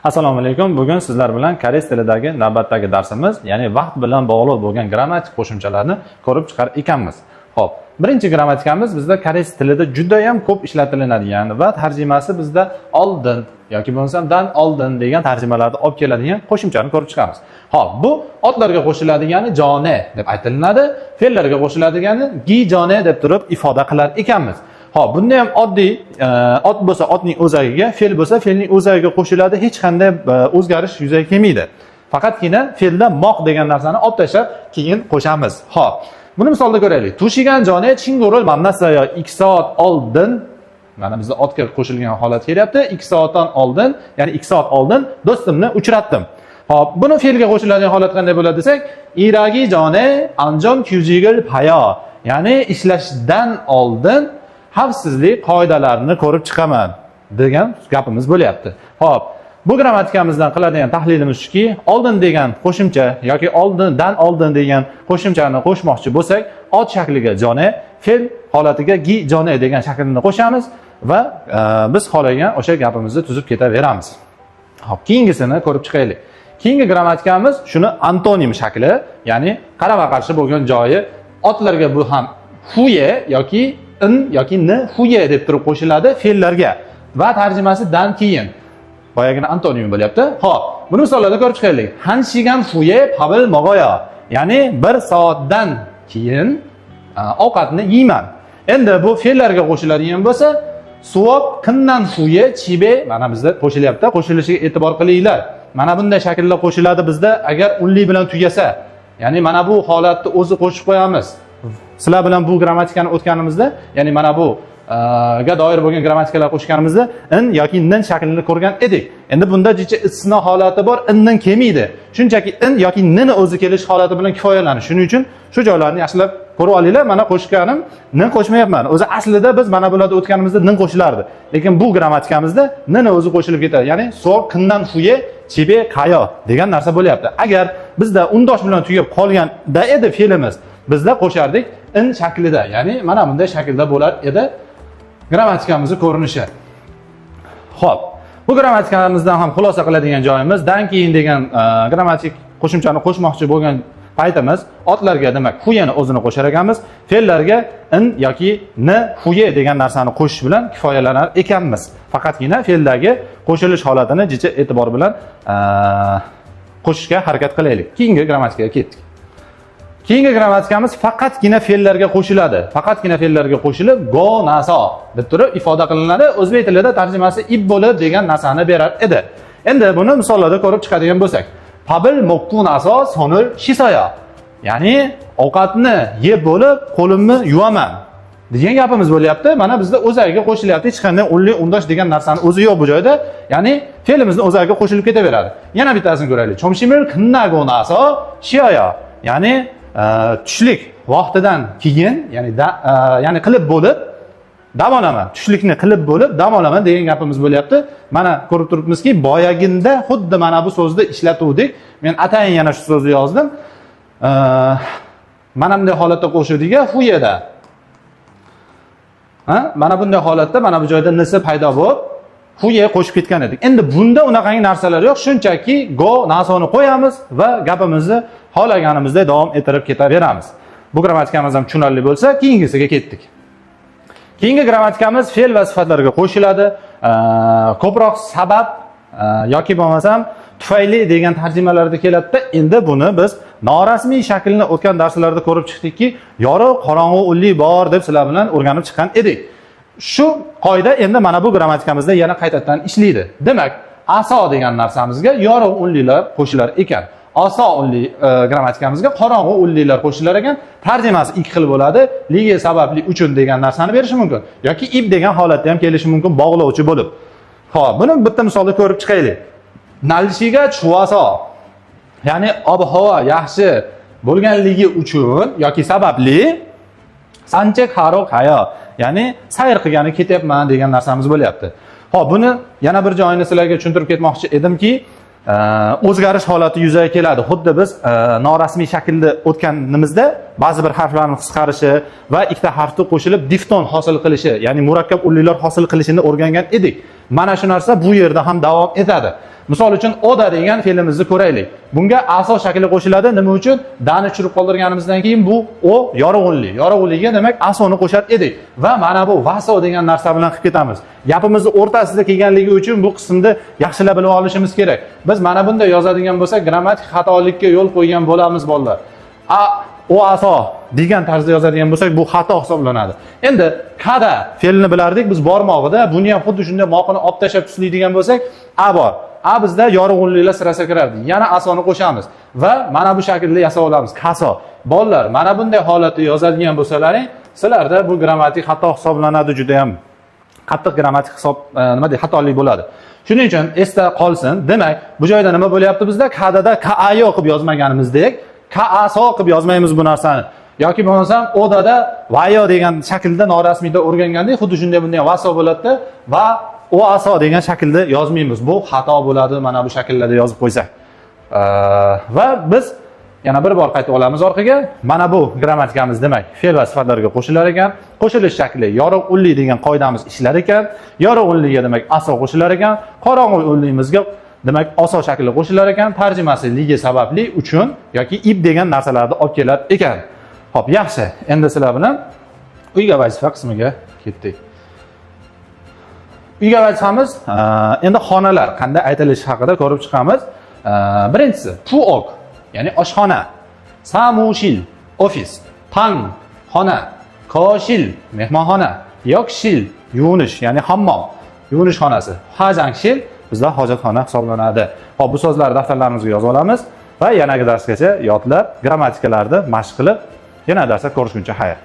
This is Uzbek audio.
Assalomu alaykum. Bugun sizlar bilan koreys tilidagi navbatdagi darsimiz, ya'ni vaqt bilan bog'liq bo'lgan grammatik qo'shimchalarni ko'rib chiqar ekanmiz. Xo'p, birinchi grammatikamiz bizda koreys tilida juda ham ko'p ishlatilinadigan va tarjimasi bizda oldin yoki bo'lmasam dan oldin degan tarjimalarni olib keladigan qo'shimchani ko'rib chiqamiz. Xo'p, bu otlarga qo'shiladigani jone deb aytilinadi, fe'llarga qo'shiladigani gi jone deb turib ifoda qilar ekanmiz. Xo'p, bunda ham oddiy ot bo'lsa otning o'zagiga, fe'l bo'lsa fe'lning o'zagiga qo'shiladi, hech qanday o'zgarish yuzaga kelmaydi. Faqatgina fe'lda moq degan narsani olib tashlab keyin qo'shamiz. Xo'p, buni misolda ko'raylik. Tushigan jone chingurul mannasayo 2 soat oldin, mana bizda otga qo'shilgan holat kelyapti. 2 soatdan oldin, ya'ni 2 soat oldin do'stimni uchratdim. Xo'p, buni fe'lga qo'shiladigan holat qanday bo'ladi desak, iragi jone anjon kyujigil payo, ya'ni ishlashdan oldin xavfsizlik qoidalarini ko'rib chiqaman degan gapimiz bo'lyapti. Xo'p, bu grammatikamizdan qiladigan tahlilimiz shuki, oldin degan qo'shimcha yoki oldindan oldin degan qo'shimchani qo'shmoqchi bo'lsak, ot shakliga jone, fe'l holatiga gi jone degan shaklini qo'shamiz va biz xohlagan o'sha gapimizni tuzib ketaveramiz. Xo'p, keyingisini ko'rib chiqaylik. Keyingi grammatikamiz shuni antonim shakli, ya'ni qarama-qarshi bo'lgan joyi. Otlarga bu ham huye yoki in yoki n huye deb turib qo'shiladi fe'llarga va tarjimasi dan keyin. Boyagina antonim bo'lyapti. Xo'p, buni misollarda ko'rib chiqaylik. Hanshigan huye pabil mogoyo, ya'ni 1 soatdan keyin ovqatni yeyman. Endi bu fe'llarga qo'shiladigan bo'lsa, suvob qinnan huye chibe, mana bizda qo'shilyapti. Qo'shilishiga e'tibor qilinglar. Mana bunday shaklda qo'shiladi bizda agar unli bilan tugasa. Ya'ni mana bu holatni o'zi qo'shib qo'yamiz. Sizlar bilan bu grammatikani o'tganimizda, ya'ni mana bu ga doir bo'lgan grammatikalar qo'shganimizda in yoki nin shaklini ko'rgan edik. Endi bunda jicha istisno holati bor, innin kelmaydi. Shunchaki in yoki nini o'zi kelish holati bilan kifoyalanadi. Shuning uchun shu joylarni yaxshilab ko'rib olinglar. Mana qo'shganim nin qo'shmayapman. O'zi aslida biz mana bularda o'tganimizda nin qo'shilardi. Lekin bu grammatikamizda nini o'zi qo'shilib ketadi. Ya'ni so qindan huye chibe qayo degan narsa bo'lyapti. Agar bizda undosh bilan tugab qolganda edi fe'limiz, bizda qo'shardik in shaklida, ya'ni mana bunday shaklda bo'lar edi grammatikamizni ko'rinishi. Xo'p, bu grammatikamizdan ham xulosa qiladigan joyimiz dan keyin degan grammatik qo'shimchani qo'shmoqchi bo'lgan paytimiz otlarga demak huyani o'zini qo'shar ekanmiz, fe'llarga in yoki n huye degan narsani qo'shish bilan kifoyalanar ekanmiz. Faqatgina fe'ldagi qo'shilish holatini jicha e'tibor bilan qo'shishga harakat qilaylik. Keyingi grammatikaga ketdik. Keyingi grammatikamiz faqatgina fe'llarga qo'shiladi. Faqatgina fe'llarga qo'shilib go naso deb turib ifoda qilinadi. O'zbek tilida tarjimasi ib bo'lib degan narsani berar edi. Endi buni misollarda ko'rib chiqadigan bo'lsak, pabil mo'qqu naso sonul shisoyo, ya'ni ovqatni yeb bo'lib qo'limni yuvaman degan gapimiz bo'lyapti. Mana bizda o'zagiga qo'shilyapti. Hech qanday unli undosh degan narsani o'zi yo'q bu joyda. Ya'ni fe'limizni o'zagiga qo'shilib ketaveradi. Yana bittasini ko'raylik. Chomshimil kinnago naso shiyoyo, ya'ni tushlik vaqtidan keyin, ya'ni ya'ni qilib bo'lib dam olaman, tushlikni qilib bo'lib dam olaman degan gapimiz bo'lyapti. Mana ko'rib turibmizki, boyaginda xuddi mana bu so'zni ishlatuvdik. Men atayin yana shu so'zni yozdim. Mana bunday holatda qo'shildik huyada. Ha? Mana bunday holatda mana bu joyda nisi paydo bo'lib huye qo'shib ketgan edik. Endi bunda unaqangi narsalar yo'q. Shunchaki go nasoni qo'yamiz va gapimizni xohlaganimizday davom ettirib ketaveramiz. Bu grammatikamiz ham tushunarli bo'lsa, keyingisiga ketdik. Keyingi grammatikamiz fe'l va sifatlarga qo'shiladi. Ko'proq sabab yoki bo'lmasam tufayli degan tarjimalarda keladida. Endi buni biz norasmiy shaklini o'tgan darslarda ko'rib chiqdikki, yorug', qorong'u, unli bor deb sizlar bilan o'rganib chiqqan edik. Shu qoida endi mana bu grammatikamizda yana qaytadan ishlaydi. Demak, aso degan narsamizga yorug' unlilar qo'shilar ekan. Aso unli grammatikamizga qorong'u unlilar qo'shilar ekan. Tarjimasi ikki xil bo'ladi. Ligi sababli uchun degan narsani berishi mumkin yoki ib degan holatda ham kelishi mumkin bog'lovchi bo'lib. Xo'p, buni bitta misolda ko'rib chiqaylik. Nalshiga chuvaso, ya'ni ob-havo yaxshi bo'lganligi uchun yoki sababli sanchak haro hayo, ya'ni sayr qilgani ketyapman degan narsamiz bo'lyapti. Xo'p, buni yana bir joyini sizlarga tushuntirib ketmoqchi edimki, o'zgarish holati yuzaga keladi. Xuddi biz norasmiy shaklda o'tganimizda ba'zi bir harflarning qisqarishi va ikkita harfni qo'shilib difton hosil qilishi, ya'ni murakkab unlilar hosil qilishini o'rgangan edik. Mana shu narsa bu yerda ham davom etadi. Misol uchun oda degan fe'limizni ko'raylik. Bunga aso shakli qo'shiladi. Nima uchun? Dani tushirib qoldirganimizdan keyin bu o yorug' unli. Yorug' unliga demak asoni qo'shar edik va mana bu vaso degan narsa bilan qilib ketamiz. Gapimizni o'rtasida kelganligi uchun bu qismni yaxshilab bilib olishimiz kerak. Biz mana bunday yozadigan bo'lsak, grammatik xatolikka yo'l qo'ygan bo'lamiz bolalar. A o aso degan tarzda yozadigan bo'lsak, bu xato hisoblanadi. Endi kada fe'lini bilardik biz bormog'ida, buni ham xuddi shunday moqini olib tashlab tuslaydigan bo'lsak, a bor. A bizda yorug' unlilar sirasiga kiradi. Yana asoni qo'shamiz va mana bu shaklda yasab olamiz. Kaso. Bolalar, mana bunday holatda yozadigan bo'lsalaring, sizlarda bu grammatik xato hisoblanadi, juda ham qattiq grammatik hisob nima deydi, xatolik bo'ladi. Shuning uchun esda qolsin. Demak, bu joyda nima bo'lyapti bizda? Kadada kaayo qilib yozmaganimizdek, kaaso qilib yozmaymiz bu narsani. Yoki bo'lmasam odada vayo degan shaklda norasmiyda o'rgangandek, xuddi shunday bunday vaso bo'ladida va o aso degan shaklda yozmaymiz. Bu xato bo'ladi mana bu shakllarda yozib qo'ysak. Va biz yana bir bor qaytib olamiz orqaga. Mana bu grammatikamiz demak fe'l va sifatlarga qo'shilar ekan. Qo'shilish shakli yorug' unli degan qoidamiz ishlar ekan. Yorug' unliga demak aso qo'shilar ekan. Qorong'u unlimizga demak oso shakli qo'shilar ekan. Tarjimasi ligi sababli uchun yoki ib degan narsalarni olib kelar ekan. Xo'p, yaxshi. Endi sizlar bilan uyga vazifa qismiga ketdik. Uyga vazifamiz endi xonalar qanday aytilishi haqida ko'rib chiqamiz. Birinchisi puok, ya'ni oshxona, samushil ofis, tang xona, koshil mehmonxona, yokshil yuvinish, ya'ni hammom, yuvinish xonasi, hajangshil bizda hojatxona hisoblanadi. Xo'p, bu so'zlarni daftarlarimizga yozib olamiz va yanagi darsgacha yodlab, grammatikalarni mashq qilib, yana darsda ko'rishguncha xayr.